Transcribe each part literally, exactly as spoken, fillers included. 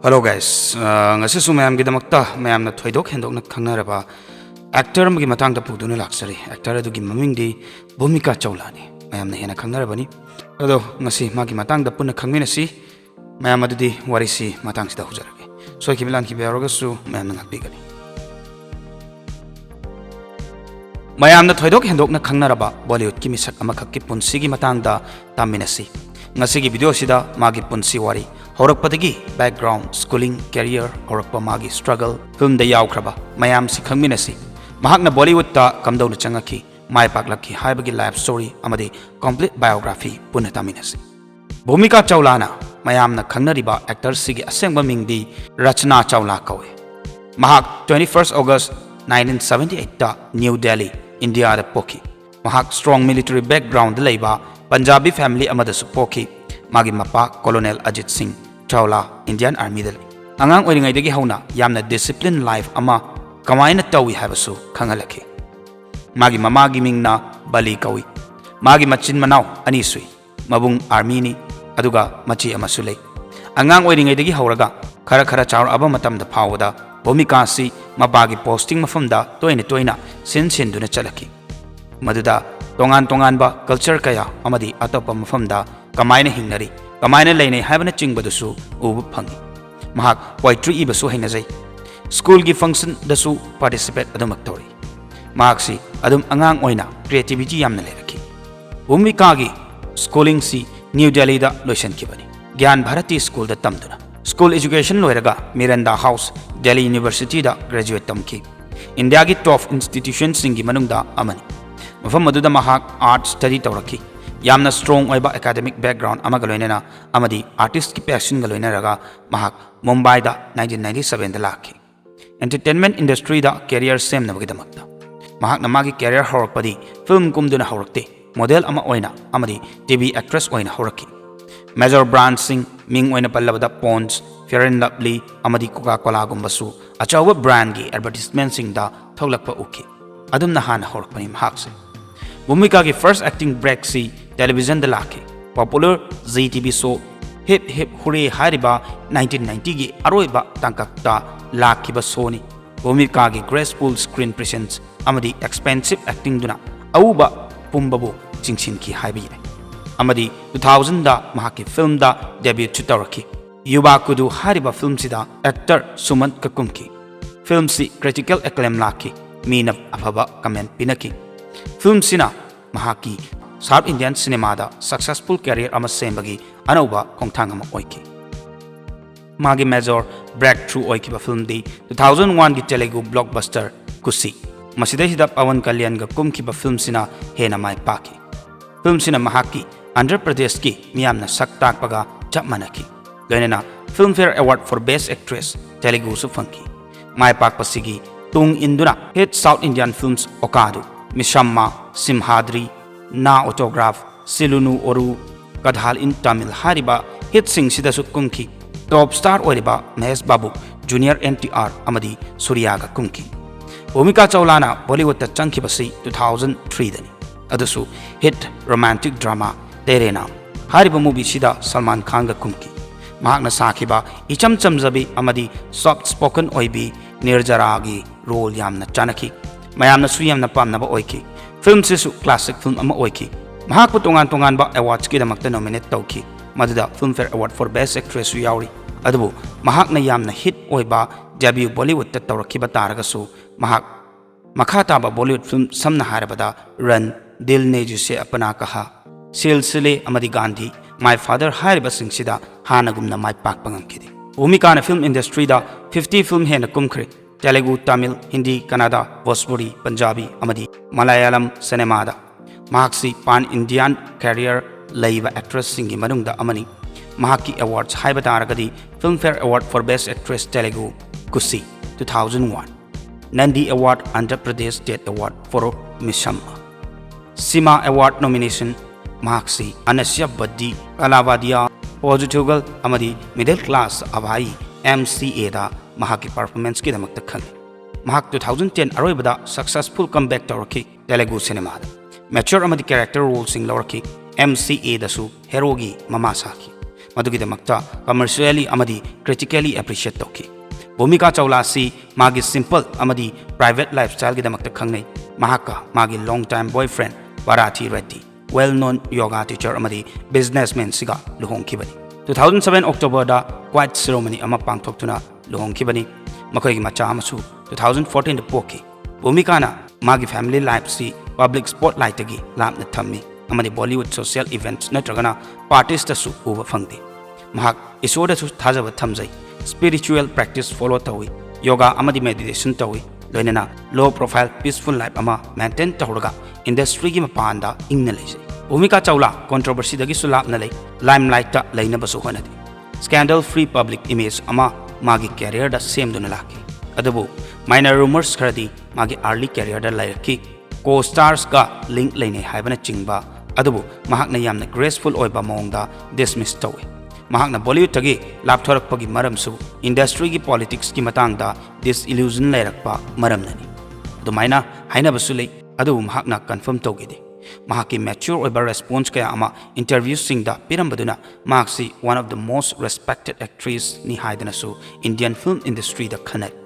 Hello guys, ꯑ, ꯉꯁꯤꯁꯨ ꯃꯌꯥꯝꯒꯤꯗꯃꯛꯇ ꯃꯌꯥꯝꯅ ꯊꯣꯏꯗꯣꯛ ꯍꯦꯟꯗꯣꯛꯅ ꯈꯪꯅꯔꯕ actor ꯑꯃꯒꯤ ꯃꯇꯥꯡꯗ ꯄꯨꯗꯨꯅ ꯂꯥꯛꯆꯔꯤ꯫ Actor ꯑꯗꯨꯒꯤ ꯃꯃꯤꯡꯗꯤ ꯚꯨꯃꯤꯀꯥ ꯆꯧꯂꯥꯅꯤ꯫ ꯃꯌꯥꯝꯅ ꯍꯦꯟꯅ ꯈꯪꯅꯔꯕꯅꯤ꯫ ꯑꯗꯣ ꯉꯁꯤ ꯃꯥꯒꯤ ꯃꯇꯥꯡꯗ ꯄꯨꯟꯅ ꯈꯪꯃꯤꯟꯅꯁꯤ꯫ ꯃꯌꯥꯝ ꯑꯗꯨꯗꯤ ꯋꯥꯔꯤꯁꯤ ꯃꯇꯥꯡꯁꯤꯗ ꯍꯧꯖꯔꯒꯦ꯫ ꯁꯣꯏꯈꯤꯕ ꯂꯥꯟꯈꯤꯕ ꯌꯥꯎꯔꯒꯁꯨ ꯃꯌꯥꯝꯅ ꯉꯥꯛꯄꯤꯒꯅꯤ꯫ ꯃꯌꯥꯝꯅ ꯊꯣꯏꯗꯣꯛ ꯍꯦꯟꯗꯣꯛꯅ ꯈꯪꯅꯔꯕ ꯕꯣꯂꯤꯋꯨꯗꯀꯤ ꯃꯤꯁꯛ ꯑꯃꯈꯛꯀꯤ ꯄꯨꯟꯁꯤꯒꯤ ꯃꯇꯥꯡꯗ ꯇꯥꯃꯤꯟꯅꯁꯤ꯫ ꯉꯁꯤꯒꯤ ꯚꯤꯗꯤꯑꯣꯁꯤꯗ ꯃꯥꯒꯤ ꯄꯨꯟꯁꯤ ꯋꯥꯔꯤ, ꯍꯧꯔꯛꯄꯗꯒꯤ background, schooling, career, ꯍꯧꯔꯛꯄ, ꯃꯥꯒꯤ struggle, ꯐꯤꯜꯝꯗ ꯌꯥꯎꯈ꯭ꯔꯕ ꯃꯌꯥꯝꯁꯤ ꯈꯪꯃꯤꯟꯅꯁꯤ꯫ ꯃꯍꯥꯛꯅ ꯕꯣꯂꯤꯋꯨꯗꯇ ꯀꯝꯗꯧꯅ ꯆꯪꯉꯛꯈꯤ, ꯃꯥꯏ ꯄꯥꯛꯂꯛꯈꯤ ꯍꯥꯏꯕꯒꯤ life story ꯑꯃꯗꯤ complete biography ꯄꯨꯟꯅ ꯇꯥꯃꯤꯟꯅꯁꯤ꯫ ꯚꯨꯃꯤꯀꯥ ꯆꯧꯂꯥꯅ ꯃꯌꯥꯝꯅ ꯈꯪꯅꯔꯤꯕ actorꯁꯤꯒꯤ ꯑꯁꯦꯡꯕ ꯃꯤꯡꯗꯤ ꯔꯆꯅꯥ ꯆꯧꯂꯥ ꯀꯧꯏ꯫ ꯃꯍꯥꯛ twenty first August nineteen seventy eight ꯇ New Delhi, ꯏꯟꯗꯤꯌꯥꯗ ꯄꯣꯛꯈꯤ꯫ ꯃꯍꯥꯛ strong military background ꯂꯩꯕ ꯄꯟꯖꯥꯕꯤ family ꯑꯃꯗꯁꯨ ꯄꯣꯛꯈꯤ꯫ ꯃꯥꯒꯤ ꯃꯄꯥ Colonel Ajit Singh Chawla, Indian Armyꯗ ꯂꯩ꯫ ꯑꯉꯥꯡ ꯑꯣꯏꯔꯤꯉꯩꯗꯒꯤ ꯍꯧꯅ ꯌꯥꯝꯅ discipline life ꯑꯃ ꯀꯃꯥꯏꯅ ꯇꯧꯏ ꯍꯥꯏꯕꯁꯨ ꯈꯪꯍꯜꯂꯛꯈꯤ꯫ ꯃꯥꯒꯤ ꯃꯃꯥꯒꯤ ꯃꯤꯡꯅ ꯕꯂꯤ ꯀꯧꯏ꯫ ꯃꯥꯒꯤ ꯃꯆꯤꯟ ꯃꯅꯥꯎ ꯑꯅꯤ ꯁꯨꯏ꯫ ꯃꯕꯨꯡ armyꯅꯤ, ꯑꯗꯨꯒ ꯃꯆꯦ ꯑꯃꯁꯨ ꯂꯩ꯫ ꯑꯉꯥꯡ ꯑꯣꯏꯔꯤꯉꯩꯗꯒꯤ ꯍꯧꯔꯒ ꯈꯔ ꯈꯔ ꯆꯥꯎꯔꯛꯑꯕ ꯃꯇꯝꯗ ꯐꯥꯎꯕꯗ ꯚꯨꯃꯤꯀꯥꯁꯤ ꯃꯄꯥꯒꯤ posting ꯃꯐꯝꯗ ꯇꯣꯏꯅ ꯇꯣꯏꯅ ꯁꯤꯟ ꯁꯤꯟꯗꯨꯅ ꯆꯠꯂꯛꯈꯤ꯫ ꯃꯗꯨꯗ ꯇꯣꯉꯥꯟ ꯇꯣꯉꯥꯟꯕ culture ꯀꯌꯥ ꯑꯃꯗꯤ ꯑꯇꯣꯞꯄ ꯃꯐꯝꯗ ꯀꯃꯥꯏꯅ ꯍꯤꯡꯅꯔꯤ, ꯀꯃꯥꯏꯅ ꯂꯩꯅꯩ ꯍꯥꯏꯕꯅꯆꯤꯡꯕꯗꯨꯁꯨ ꯎꯕ ꯐꯪꯏ꯫ ꯃꯍꯥꯛ poetry ꯏꯕꯁꯨ ꯍꯩꯅꯖꯩ꯫ Schoolꯒꯤ functionꯗꯁꯨ participate ꯑꯗꯨꯃꯛ ꯇꯧꯔꯤ꯫ ꯃꯍꯥꯛꯁꯤ ꯑꯗꯨꯝ ꯑꯉꯥꯡ ꯑꯣꯏꯅ creativity ꯌꯥꯝꯅ ꯂꯩꯔꯛꯈꯤ꯫ ꯚꯨꯃꯤꯀꯥꯒꯤ schoolingꯁꯤ New Delhiꯗ ꯂꯣꯏꯁꯤꯟꯈꯤꯕꯅꯤ, ꯒ꯭ꯌꯥꯟ ꯚꯥꯔꯇꯤ Schoolꯗ ꯇꯝꯗꯨꯅ꯫ School education ꯂꯣꯏꯔꯒ Miranda House, Delhi Universityꯗ graduate ꯇꯝꯈꯤ꯫ ꯏꯟꯗꯤꯌꯥꯒꯤ top institutionꯁꯤꯡꯒꯤ ꯃꯅꯨꯡꯗ ꯑꯃꯅꯤ꯫ ꯃꯐꯝ ꯑꯗꯨꯗ ꯃꯍꯥꯛ art study ꯇꯧꯔꯛꯈꯤ꯫ ꯌꯥꯝꯅ strong ꯑꯣꯏꯕ academic background ꯑꯃꯒ ꯂꯣꯏꯅꯅ ꯑꯃꯗꯤ artistꯀꯤ passionꯒ ꯂꯣꯏꯅꯔꯒ ꯃꯍꯥꯛ ꯃꯨꯝꯕꯥꯏꯗ nineteen ninety sevenꯗ ꯂꯥꯛꯈꯤ꯫ Entertainment industryꯗ career ꯁꯦꯝꯅꯕꯒꯤꯗꯃꯛꯇ꯫ ꯃꯍꯥꯛꯅ ꯃꯥꯒꯤ career ꯍꯧꯔꯛꯄꯗꯤ film ꯀꯨꯝꯗꯨꯅ ꯍꯧꯔꯛꯇꯦ꯫ Model ꯑꯃ ꯑꯣꯏꯅ ꯑꯃꯗꯤ TV actress ꯑꯣꯏꯅ ꯍꯧꯔꯛꯈꯤ꯫ Major brandꯁꯤꯡ, ꯃꯤꯡ ꯑꯣꯏꯅ ꯄꯜꯂꯕꯗ Pond's, Fair and Lovely ꯑꯃꯗꯤ Coca-Colaꯒꯨꯝꯕꯁꯨ ꯑꯆꯧꯕ brandꯒꯤ advertisementꯁꯤꯡꯗ ꯊꯣꯛꯂꯛꯄ ꯎꯈꯤ꯫ ꯑꯗꯨꯝꯅ ꯍꯥꯟꯅ ꯍꯧꯔꯛꯄꯅꯤ ꯃꯍꯥꯛꯁꯦ꯫ ꯚꯨꯃꯤꯀꯥꯒꯤ first acting breakꯁꯤ televisionꯗ ꯂꯥꯛꯈꯤ꯫ Popular Zee TV show hip hip hurray ꯍꯥꯏꯔꯤꯕ ꯅꯥꯏꯟꯇꯤꯟ ꯅꯥꯏꯟꯇꯤꯒꯤ ꯑꯔꯣꯏꯕ ꯇꯥꯡꯀꯛꯇ ꯂꯥꯛꯈꯤꯕ ꯁꯣꯅꯤ꯫ ꯚꯨꯃꯤꯀꯥꯒꯤ graceful screen presence ꯑꯃꯗꯤ expressive actingꯗꯨꯅ ꯑꯎꯕ ꯄꯨꯝꯕꯕꯨ ꯆꯤꯡꯁꯤꯟꯈꯤ ꯍꯥꯏꯕ ꯌꯥꯏ꯫ ꯑꯃꯗꯤ ꯇꯨ ꯊꯥꯎꯖꯟꯗ ꯃꯍꯥꯛꯀꯤ ꯐꯤꯜꯝꯗ debute ꯁꯨ ꯇꯧꯔꯛꯈꯤ꯫ ꯌꯨꯕꯥꯀꯨꯗꯨ ꯍꯥꯏꯔꯤꯕ ꯐꯤꯜꯝꯁꯤꯗ actor ꯁꯨꯃꯟꯠꯀ ꯀꯨꯝꯈꯤ꯫ ꯐꯤꯜꯝꯁꯤ critical acclaim ꯂꯥꯛꯈꯤ, ꯃꯤꯅ ꯑꯐꯕ comment ꯄꯤꯅꯈꯤ꯫ ꯐꯤꯜꯝꯁꯤꯅ ꯃꯍꯥꯛꯀꯤ South Indian cinemaꯗ successful career ꯑꯃ ꯁꯦꯝꯕꯒꯤ ꯑꯅꯧꯕ ꯈꯣꯡꯊꯥꯡ ꯑꯃ ꯑꯣꯏꯈꯤ꯫ ꯃꯥꯒꯤ major breakthrough ꯑꯣꯏꯈꯤꯕ ꯐꯤꯜꯝꯗꯤ ꯇꯨ ꯊꯥꯎꯖꯟ ꯋꯥꯟꯒꯤ Telugu blockbuster ꯈꯨꯁꯤ꯫ ꯃꯁꯤꯗꯩꯁꯤꯗ ꯄꯋꯟ ꯀꯜꯌꯥꯟꯒ ꯀꯨꯝꯈꯤꯕ ꯐꯤꯜꯝꯁꯤꯅ ꯍꯦꯟꯅ ꯃꯥꯏ ꯄꯥꯛꯈꯤ꯫ ꯐꯤꯜꯝꯁꯤꯅ ꯃꯍꯥꯛꯀꯤ ꯑꯟꯙ꯭ꯔ ꯄ꯭ꯔꯗꯦꯁꯀꯤ ꯃꯤꯌꯥꯝꯅ ꯁꯛ ꯇꯥꯛꯄꯒ ꯆꯞ ꯃꯥꯟꯅꯈꯤ꯫ ꯂꯣꯏꯅꯅ Filmfare Award for Best Actress Teluguꯁꯨ ꯐꯪꯈꯤ꯫ ꯃꯥꯏ ꯄꯥꯛꯄꯁꯤꯒꯤ ꯇꯨꯡ ꯏꯟꯗꯨꯅ hit South Indian films Okadu, Mishamma, Simhadri, Na Autograph, Silunu Oru, Kadhal in Tamil ꯍꯥꯏꯔꯤꯕ hitꯁꯤꯡꯁꯤꯗꯁꯨ ꯀꯨꯝꯈꯤ꯫ Top star ꯑꯣꯏꯔꯤꯕ ꯃꯍꯦꯁ ꯕꯥꯕꯨ, Junior N T R ꯑꯃꯗꯤ ꯁꯨꯔꯤꯌꯥꯒ ꯀꯨꯝꯈꯤ꯫ ꯚꯨꯃꯤꯀꯥ ꯆꯧꯂꯥꯅ ꯕꯣꯂꯤꯋꯨꯗꯇ ꯆꯪꯈꯤꯕꯁꯤ ꯇꯨ ꯊꯥꯎꯖꯟ ꯊ꯭ꯔꯤꯗꯅꯤ꯫ ꯑꯗꯨꯁꯨ hit romantic drama Tere Naam ꯍꯥꯏꯔꯤꯕ movieꯁꯤꯗ ꯁꯜꯃꯥꯟ ꯈꯥꯟꯒ ꯀꯨꯝꯈꯤ꯫ ꯃꯍꯥꯛꯅ ꯁꯥꯈꯤꯕ ꯏꯆꯝ ꯆꯝꯖꯕꯤ ꯑꯃꯗꯤ soft spoken ꯑꯣꯏꯕꯤ ꯅꯤꯔꯖꯔꯥꯒꯤ role ꯌꯥꯝꯅ ꯆꯥꯟꯅꯈꯤ꯫ ꯃꯌꯥꯝꯅꯁꯨ ꯌꯥꯝꯅ ꯄꯥꯝꯅꯕ ꯑꯣꯏꯈꯤ꯫ ꯐꯤꯜꯝꯁꯤꯁꯨ classic film ꯑꯃ ꯑꯣꯏꯈꯤ꯫ ꯃꯍꯥꯛꯄꯨ ꯇꯣꯉꯥꯟ ꯇꯣꯉꯥꯟꯕ awardsꯀꯤꯗꯃꯛꯇ nominate ꯇꯧꯈꯤ, ꯃꯗꯨꯗ Filmfare Award for Best Actressꯁꯨ ꯌꯥꯎꯔꯤ꯫ ꯑꯗꯨꯕꯨ ꯃꯍꯥꯛꯅ ꯌꯥꯝꯅ hit ꯑꯣꯏꯕ debut Bollywoodꯇ ꯇꯧꯔꯛꯈꯤꯕ ꯇꯥꯔꯒꯁꯨ, ꯃꯍꯥꯛ ꯃꯈꯥ ꯇꯥꯕ Bollywood film, ꯁꯝꯅ ꯍꯥꯏꯔꯕꯗ Run, Dil Ne Jise Apna Kaha, Silsile ꯑꯃꯗꯤ Gandhi, My Father ꯍꯥꯏꯔꯤꯕꯁꯤꯡꯁꯤꯗ ꯍꯥꯟꯅꯒꯨꯝꯅ ꯃꯥꯏ ꯄꯥꯛꯄ ꯉꯝꯈꯤꯗꯦ꯫ ꯚꯨꯃꯤꯀꯥꯅ film industryꯗ fifty film ꯍꯦꯟꯅ ꯀꯨꯝꯈ꯭ꯔꯦ꯫ Telugu, Tamil, Hindi, Kannada, Bhojpuri, Punjabi ꯑꯃꯗꯤ Malayalam cinemaꯗ꯫ ꯃꯍꯥꯛꯁꯤ pan Indian career ꯂꯩꯕ actressꯁꯤꯡꯒꯤ ꯃꯅꯨꯡꯗ ꯑꯃꯅꯤ꯫ ꯃꯍꯥꯛꯀꯤ awards ꯍꯥꯏꯕ ꯇꯥꯔꯒꯗꯤ Filmfare Award for Best Actress Telugu, Khushi, two thousand one, Nandi Award, Andhra Pradesh State Award for Mishamma, Sima Award nomination, ꯃꯍꯥꯛꯁꯤ ꯑꯅꯁ꯭ꯌ ꯕꯗꯤ, ꯀꯂꯥꯕꯗꯤꯌꯥ, Portugal ꯑꯃꯗꯤ Middle Class Abhai, M C Aꯗ ꯃꯍꯥꯛꯀꯤ performanceꯀꯤꯗꯃꯛꯇ ꯈꯪꯉꯤ꯫ ꯃꯍꯥꯛ ꯇꯨ ꯊꯥꯎꯖꯟ ꯇꯦꯟ ꯑꯔꯣꯏꯕꯗ successful comeback ꯇꯧꯔꯛꯈꯤ Telugu cinemaꯗ꯫ Mature ꯑꯃꯗꯤ character roleꯁꯤꯡ ꯂꯧꯔꯛꯈꯤ꯫ M C Aꯗꯁꯨ heroꯒꯤ ꯃꯃꯥ ꯁꯥꯈꯤ꯫ ꯃꯗꯨꯒꯤꯗꯃꯛꯇ commercially ꯑꯃꯗꯤ critically appreciate ꯇꯧꯈꯤ꯫ ꯚꯨꯃꯤꯀꯥ ꯆꯧꯂꯥ ꯑꯁꯤ ꯃꯥꯒꯤ simple ꯑꯃꯗꯤ private lifestyleꯒꯤꯗꯃꯛꯇ ꯈꯪꯅꯩ꯫ ꯃꯍꯥꯛꯀ ꯃꯥꯒꯤ long time boyfriend ꯚꯥꯔꯥꯊꯤ Reddy, well known yoga teacher ꯑꯃꯗꯤ businessman ꯁꯤꯒ ꯂꯨꯍꯣꯡꯈꯤꯕꯅꯤ꯫ Two thousand seven Octoberꯗ quiet ceremony ꯑꯃ ꯄꯥꯡꯊꯣꯛꯇꯨꯅ ꯂꯨꯍꯣꯡꯈꯤꯕꯅꯤ꯫ ꯃꯈꯣꯏꯒꯤ ꯃꯆꯥ ꯑꯃꯁꯨ two thousand fourteenꯗ ꯄꯣꯛꯈꯤ꯫ ꯚꯨꯃꯤꯀꯥꯅ ꯃꯥꯒꯤ family lifeꯁꯤ public spotlightꯇꯒꯤ ꯂꯥꯞꯅ ꯊꯝꯃꯤ ꯑꯃꯗꯤ Bollywood social events ꯅꯠꯇ꯭ꯔꯒꯅ partiesꯇꯁꯨ ꯎꯕ ꯐꯪꯗꯦ꯫ ꯃꯍꯥꯛ ꯏꯁꯣꯔꯗꯁꯨ ꯊꯥꯖꯕ ꯊꯝꯖꯩ, spiritual practice follow ꯇꯧꯏ, yoga ꯑꯃꯗꯤ meditation ꯇꯧꯏ, ꯂꯣꯏꯅꯅ low profile peaceful life ꯑꯃ maintain ꯇꯧꯔꯒ industryꯒꯤ ꯃꯄꯥꯟꯗ ꯏꯪꯅ ꯂꯩꯖꯩ꯫ ꯚꯨꯃꯤꯀꯥ ꯆꯧꯂꯥ controversyꯗꯒꯤꯁꯨ ꯂꯥꯞꯅ ꯂꯩ, limelightꯇ ꯂꯩꯅꯕꯁꯨ ꯍꯣꯠꯅꯗꯦ꯫ Scandal free public image ꯑꯃ ꯃꯥꯒꯤ careerꯗ ꯁꯦꯝꯗꯨꯅ ꯂꯥꯛꯈꯤ꯫ ꯑꯗꯨꯕꯨ minor rumours ꯈꯔꯗꯤ ꯃꯥꯒꯤ early careerꯗ ꯂꯩꯔꯛꯈꯤ꯫ Co-starsꯀ link ꯂꯩꯅꯩ ꯍꯥꯏꯕꯅꯆꯤꯡꯕ, ꯑꯗꯨꯕꯨ ꯃꯍꯥꯛꯅ ꯌꯥꯝꯅ graceful ꯑꯣꯏꯕ ꯃꯑꯣꯡꯗ dismiss ꯇꯧꯏ꯫ ꯃꯍꯥꯛꯅ Bollywoodꯇꯒꯤ ꯂꯥꯞꯊꯣꯔꯛꯄꯒꯤ ꯃꯔꯝꯁꯨ industryꯒꯤ politicsꯀꯤ ꯃꯇꯥꯡꯗ disillusion ꯂꯩꯔꯛꯄ ꯃꯔꯝꯅꯅꯤ꯫ ꯑꯗꯨꯃꯥꯏꯅ ꯍꯥꯏꯅꯕꯁꯨ ꯂꯩ, ꯑꯗꯨꯕꯨ ꯃꯍꯥꯛꯅ confirm ꯇꯧꯈꯤꯗꯦ꯫ ꯃꯍꯥꯛꯀꯤ mature ꯑꯣꯏꯕ response ꯀꯌꯥ ꯑꯃ interviewꯁꯤꯡꯗ ꯄꯤꯔꯝꯕꯗꯨꯅ ꯃꯍꯥꯛꯁꯤ one of the most respected actressꯅꯤ ꯍꯥꯏꯗꯅꯁꯨ Indian film industryꯗ ꯈꯟꯅꯔꯤ꯫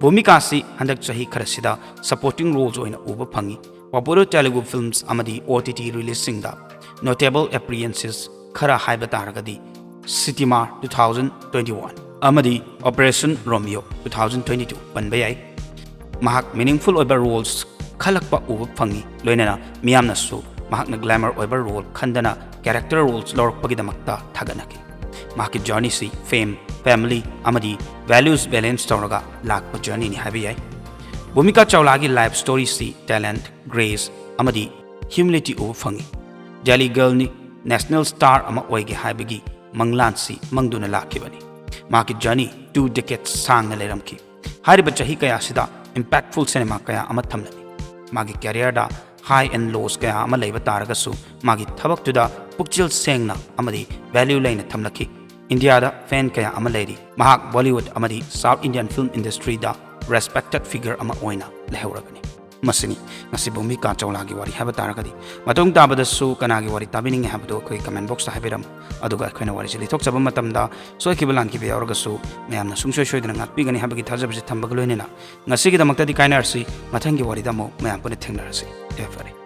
ꯚꯨꯃꯤꯀꯥꯁꯤ ꯍꯟꯗꯛ ꯆꯍꯤ ꯈꯔꯁꯤꯗ supporting roles ꯑꯣꯏꯅ ꯎꯕ ꯐꯪꯉꯤ꯫ Popular Telugu films ꯑꯃꯗꯤ OTT releaseꯁꯤꯡꯗ notable appearances ꯈꯔ ꯍꯥꯏꯕ ꯇꯥꯔꯒꯗꯤ Sitimar two thousand twenty-one ꯑꯃꯗꯤ Operation Romeo two thousand twenty-two ꯄꯟꯕ ꯌꯥꯏ꯫ ꯃꯍꯥꯛ meaningful ꯑꯣꯏꯕ roles ꯈꯜꯂꯛꯄ ꯎꯕ ꯐꯪꯉꯤ, ꯂꯣꯏꯅꯅ ꯃꯤꯌꯥꯝꯅꯁꯨ ꯃꯍꯥꯛꯅ glamour ꯑꯣꯏꯕ role ꯈꯟꯗꯅ character roles ꯂꯧꯔꯛꯄꯒꯤꯗꯃꯛꯇ ꯊꯥꯒꯠꯅꯈꯤ꯫ ꯃꯍꯥꯛꯀꯤ journeyꯁꯤ fame, family ꯑꯃꯗꯤ values balance ꯇꯧꯔꯒ ꯂꯥꯛꯄ journeyꯅꯤ ꯍꯥꯏꯕ ꯌꯥꯏ꯫ ꯚꯨꯃꯤꯀꯥ ꯆꯧꯂꯥꯒꯤ life storyꯁꯤ talent, grace ꯑꯃꯗꯤ humility ꯎꯕ ꯐꯪꯉꯤ꯫ Delhi girlꯅꯤ, national star ꯑꯃ ꯑꯣꯏꯒꯦ ꯍꯥꯏꯕꯒꯤ ꯃꯪꯂꯥꯟꯁꯤ ꯃꯪꯗꯨꯅ ꯂꯥꯛꯈꯤꯕꯅꯤ꯫ ꯃꯍꯥꯛꯀꯤ journey two decades ꯁꯥꯡꯅ ꯂꯩꯔꯝꯈꯤ꯫ ꯍꯥꯏꯔꯤꯕ ꯆꯍꯤ ꯀꯌꯥꯁꯤꯗ impactful cinema ꯀꯌꯥ ꯑꯃ ꯊꯝꯂꯝꯃꯤ꯫ ꯃꯥꯒꯤ careerꯗ high and lows ꯀꯌꯥ ꯑꯃ ꯂꯩꯕ ꯇꯥꯔꯒꯁꯨ, ꯃꯥꯒꯤ ꯊꯕꯛꯇꯨꯗ ꯄꯨꯛꯆꯦꯜ ꯁꯦꯡꯅ ꯑꯃꯗꯤ value ꯂꯩꯅ ꯊꯝꯂꯛꯈꯤ꯫ ꯏꯟꯗꯤꯌꯥꯗ fan ꯀꯌꯥ ꯑꯃ ꯂꯩꯔꯤ꯫ ꯃꯍꯥꯛ Bollywood ꯑꯃꯗꯤ South Indian film industryꯗ respected figure ꯑꯃ ꯑꯣꯏꯅ ꯂꯩꯍꯧꯔꯕꯅꯤ꯫ ꯃꯁꯤꯅꯤ ꯉꯁꯤ ꯚꯨꯃꯤꯀꯥ ꯆꯧꯂꯥꯒꯤ ꯋꯥꯔꯤ ꯍꯥꯏꯕ ꯇꯥꯔꯒꯗꯤ꯫ ꯃꯇꯨꯡ ꯇꯥꯕꯗꯁꯨ ꯀꯅꯥꯒꯤ ꯋꯥꯔꯤ ꯇꯥꯕꯤꯅꯤꯡꯉꯤ ꯍꯥꯏꯕꯗꯨ ꯑꯩꯈꯣꯏ comment box ꯇ ꯍꯥꯏꯕꯤꯔꯝꯃꯨ꯫ ꯑꯗꯨꯒ ꯑꯩꯈꯣꯏꯅ ꯋꯥꯔꯤꯁꯦ ꯂꯤꯊꯣꯛꯆꯕ ꯃꯇꯝꯗ ꯁꯣꯏꯈꯤꯕ ꯂꯥꯟꯈꯤꯕ ꯌꯥꯎꯔꯒꯁꯨ ꯃꯌꯥꯝꯅ ꯁꯨꯡꯁꯣꯏ ꯁꯣꯏꯗꯅ ꯉꯥꯛꯄꯤꯒꯅꯤ ꯍꯥꯏꯕꯒꯤ ꯊꯥꯖꯕꯁꯦ ꯊꯝꯕꯒ ꯂꯣꯏꯅꯅ ꯉꯁꯤꯒꯤꯗꯃꯛꯇꯗꯤ ꯀꯥꯏꯅꯔꯁꯤ꯫ ꯃꯊꯪꯒꯤ ꯋꯥꯔꯤꯗ ꯑꯃꯨꯛ ꯃꯌꯥꯝ ꯄꯨꯟꯅ ꯊꯦꯡꯅꯔꯁꯤ꯫ ꯌꯥꯏꯐꯔꯦ꯫